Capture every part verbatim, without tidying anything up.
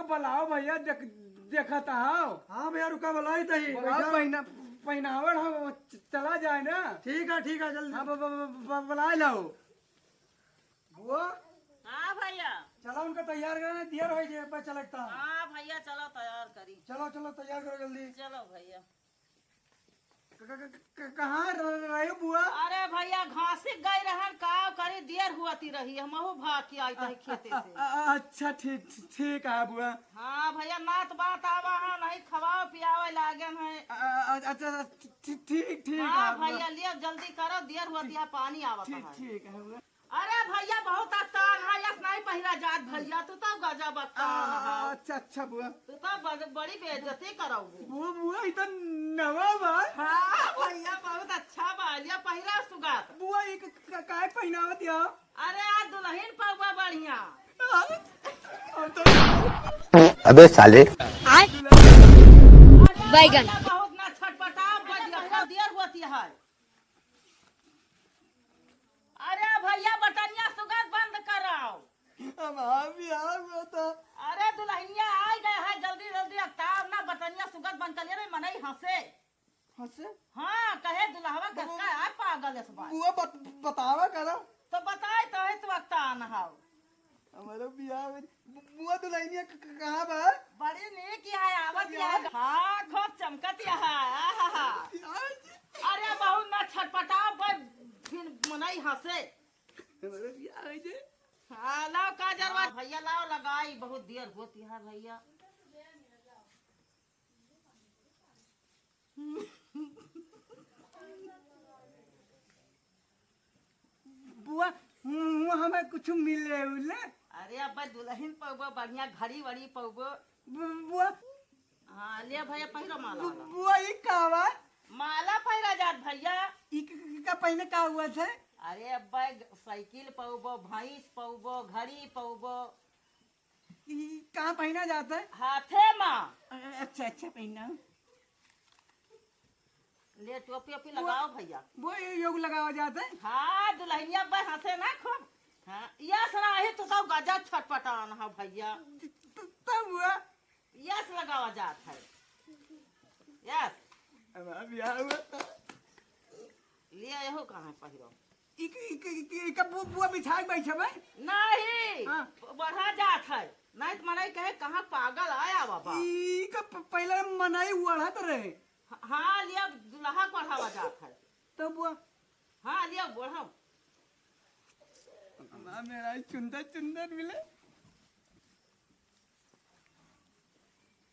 बुलाओ भइया, देख, देखत आओ। हाँ भइया, रुका, बुलाई तही, बुलाओ, बैठा। पहिना, पहिनावड़ हो, च-, चला जाए ना। ठीक है, ठीक है, जल्दी। हाँ, ब-, ब-, ब-, ब-, बुलाए लाओ। बुआ। हाँ भइया। चलो उनका तैयार करना, देर होइ जाए, बस चलता। हाँ भइया, चलो तैयार करी। चलो, चलो, तैयार करो जल्दी। चलो भइया। क-, क-, क-, क-, कहाँ र-, रहे बुआ? अरे भइया, घासिक गई रहन, का करी, देर हुअती रही, हमहू भाग के आई तही खेते से। अ-, अ-, अच्छा, ठीक, ठीक है बुआ। हाँ भइया, नात बात आवा है, नहीं खवाओ पियावे लागन है। अ-, अ-, अ-, अच्छा, ठी-, ठी-, ठीक, ठीक हाँ है बुआ। भइया, लियो जल्दी करो, देर हुअती है, पानी आवत ठीक, है। ठीक है बुआ। अरे भइया, बहुत अकतान है, यस नहीं पहिरा जात भइया, तू तो गजब अकतान आ, है। अच्छा, अच्छा बुआ। तू तो बड़-, बड़ी बेइज्जती करौबू। बुआ, बुआ, ई तो नवा बा। हाँ भइया, बहुत अच्छा बा, लिया पहिरा सुगात। बुआ, ई क-, क-, काहे पहिनावत हो? अरे आज दुलहिन पउबा बढ़िया। हाँ, हम तो अबे साले। अरे बैगन। भइया, बहुत ना छटपटा, बड़ देर होती है। अरे भइया, बटनिया सुगत बंद कराओ। हम आ भी आ गया था। अरे दुलहिनिया आ गए है, जल्दी जल्दी अकताव ना, बटनिया सुगत बंद कर ले रे, मनई हंसे। हंसे? हाँ, कहे दुलहवा बाबू, कसका है पागल इस बार। बुआ बत-, बतावा करा। तो बताए तो है तू अकतान हाउ। हमारा बियाह में बु-, बुआ दुलहिनिया क-, क-, कहाँ बा? बड़ी नीक यहाँ आवत यार। यहाँ। हाँ, खूब चमकत यहाँ। आहा हा। यार जी। अरे बहुत ना छटपटाओ, बस फिर मनई हंसे। हमारा बियाह होइ जाए। हाँ, लाओ काजर हाँ, भइया लाओ लगाई, बहुत देर होती है भइया। बुआ, मुँह हमें कुछ मिले उले? अरे अब्बा दुलहिन पउबो, बढ़िया घड़ी वड़ी पउबो। बु-, बुआ। हाँ, ले भइया पहिरो माला बु-, वाला। बुआ, ई का बा? माला पहिरा जात भइया। ई क-, क-, का पहिने का हुआ थे? अरे अब्बा ग-, साइकिल पउबो, भैंस पउबो, घड़ी पउबो। ई कहाँ पहिना जात है? हाथे मा। अ-, अच्छा, अच्छा, पहिना। ले टोपी ओपी वो, लगाओ भइया। वो ये योग लगावा जात है? हाँ, दुलहिनिया बे हंसे ना खूब। हाँ, यस ना ही तो सब गजब छटपटान है भइया। त-, त-, तब हुआ? यस लगावा जात है। यस। हमारा बियाह हुआ था। ले आए हो कहाँ पहिरो? इक, इक, इक, इक बु-, बुआ बिछाए के बैठे भाई? नहीं, हाँ। बढ़ा जात है। नहीं तो मनई कहे, "कहाँ पागल आया बाबा?" इक प-, पहले मनई ओढ़त रहे। ह-, हाँ, लिया दुल्हा को ओढ़ावा जात है। तो बुआ? हाँ, लिया बढ़ाओ। हमारा मेरा चुंदर, चुंदर मिले।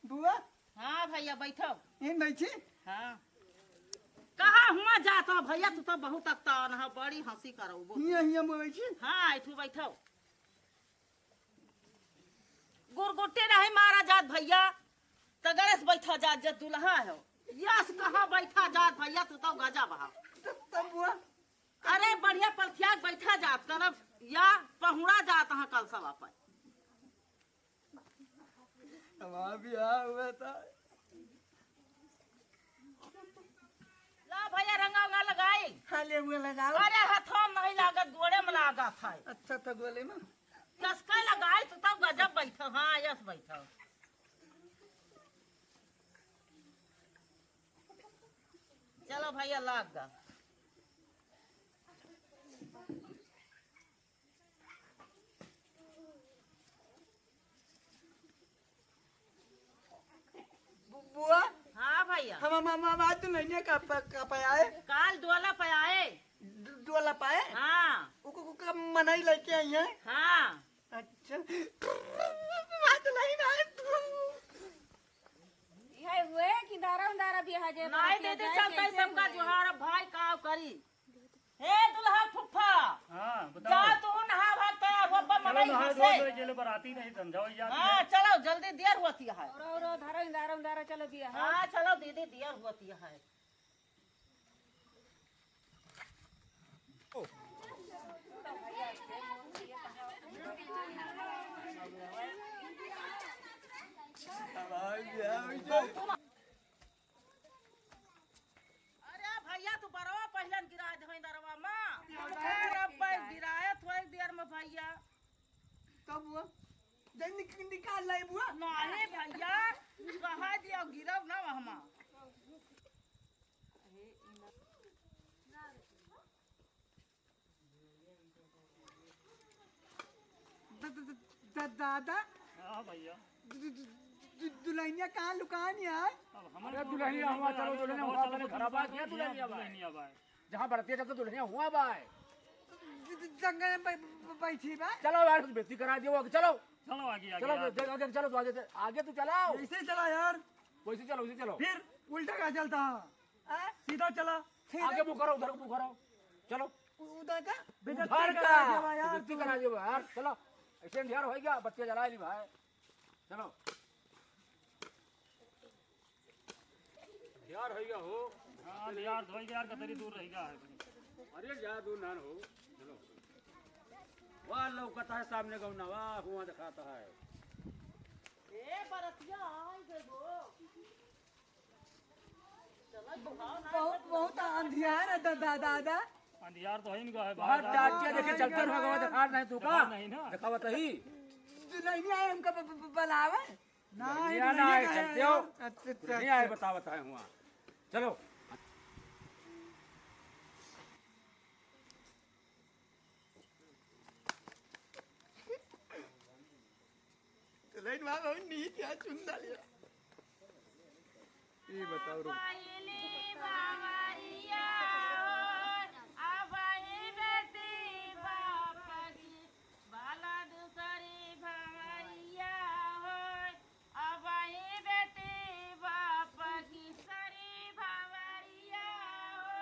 बुआ? हाँ भइया, बैठो। इन बैठी? हाँ। कहाँ हुआ जात हो भइया, तू तो बहुत अकतान है, बड़ी हंसी करउबो। हियाँ, हियाँ में बैठी? हाँ, इठू बैठो। गुरगुट्टे नहीं मारा जात भइया, तगड़े से बैठा जात, जब दुल्हा हो। यस कहाँ बैठा जात भइया, तू तो गजब है। त-, तब बुआ? अरे बढ़िया पलथिया के बैठा जात, करब या पहुड़ा जात हाँ कल सब अपन। हमारा बियाह हुआ था। ला भइया, रंगा उंगा लगाई। हाँ, ले हुआ लगाओ। अरे, हथवा में नहीं लागत, गोड़े में लागत है। अच्छा, तो गोले में। कसका लगाई, तू तब गजब बैठो। हाँ, यस बैठो। चलो भइया, लाग गा। बु-, बुआ? हाँ भइया। हम, हम, हम, हम आज दुल्हनिया का प-, का पे आए? काल डोला पे आए। ड-, डोला पे आए? हाँ। उको, उको का मनई लेके आई है? हाँ। अच्छा। आज दुल्हन आए। यह हुए कि दारा उंदारा भी हजे नहीं बाराती दीदी, जाए चलते कैसे सबका हुए? जोहार, अब भाई का करी। हे दुल्हा फुफ्फा, हाँ, बताओ। जा तू नहा भाग तैयार हो, अब्बा चलो, मनई नहा धो हंसे। लो, ये लो, बराती नहीं समझाओ, ये आती हाँ, है। चलो, जल्दी देर होती है। रो, रो, धरो, इंदारा, उंदारा, चलो, दिया है। हाँ, चलो दीदी, देर होती है। अरे भइया, तू बरवा पहिलन गिरा दे होई दरवा मा। अरे अब्बा, गिरायत होई देर में भइया। कब हुआ? जल्दी निक-, निकाल लाई बुआ। नाहीं भइया, कहा दिया गिरब ना वहमा। द-, द-, द-, द-, दादा। हाँ भइया। दु-, दु-, दु-, दु-, दुलहिनिया कहाँ लुकान यार? अब हमरे अरे दुलहिनिया हुआ, चलो दुलहिनिया हुआ, अपने घर बात है दुलहिनिया बाय। दुलहिनिया बाय। जहाँ बरतिया जाता दुलहिनिया हुआ बाय। ज-, ज-, जंगल में बै-, बै-, बैठी बा। चलो यार, कुछ बेइज्जती करा दियो, आगे चलो। चलो आगे, आगे, चलो, आगे। देख, आगे चलो, तो आगे, आगे तो चलाओ। ऐसे ही चला यार। वैसे चलो, वैसे चलो। फिर उल्टा का चलता? हाँ? सीधा चला। सीधा। आगे मुँह करो, उधर मुँह करो। चलो। उ-, उधर का? बेइज्जती उधर करा का? देवा यार बेइज्जती तू। करा देवा यार। चलो। ऐसे अंधियार होइगा, बत्तियाँ जला ली भाई। चलो। अंधियार होइगा हो। हाँ, अंधियार तो होइगा यार, कतरी दूर रहेगा है। अरे, ज्यादा दूर ना हो। चलो। वाह, लौकता है सामने गौना, वाह, हुआ दिखाता है। ए, बरतिया, आई गए हो। बहुत, बहुत अंधियार है दा-, दा-, दादा। अंधियार तो है इनका है, बाहर बाहर। चार चीज़ देखे चलते रहो, देखा नहीं तू का? देखा नहीं ना। देखा बताई। दुलहिनिया आए हमका ब-, ब-, ब-, बुलावे। ना, दुलहिनिया ना आए, चलते हो। अच्छा, अच्छा, दुलहिनिया आए, अच्छा। बतावत है हुआ। चलो। दुलहिन वहाँ बहुत नीक है, चुन डालिया। ई बताओ रुक। पहिली भवरिया हो, अबही बेटी बाप की, भला दूसरी भवरिया हो, अबही बेटी बाप की, सरी भवरिया हो,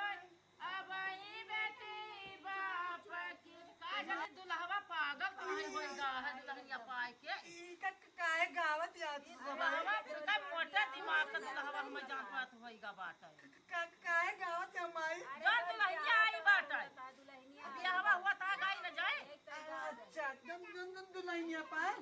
अबही बेटी बाप की। का जाने दुलहवा पागल काहे होइगा है दुलहिनिया पाए के। ई का काहे गावत यार? दुलहवा कुल का मोटे दिमाग का दुलहवा हमें जान पात होइगा बाटे। का-, काहे गावत है माई? जो दुलहिनिया आई बाटे। बियाहवा हुआ ता गाई न जाए। अच्छा, तुम, तुम, तुम दुलहिनिया पाए?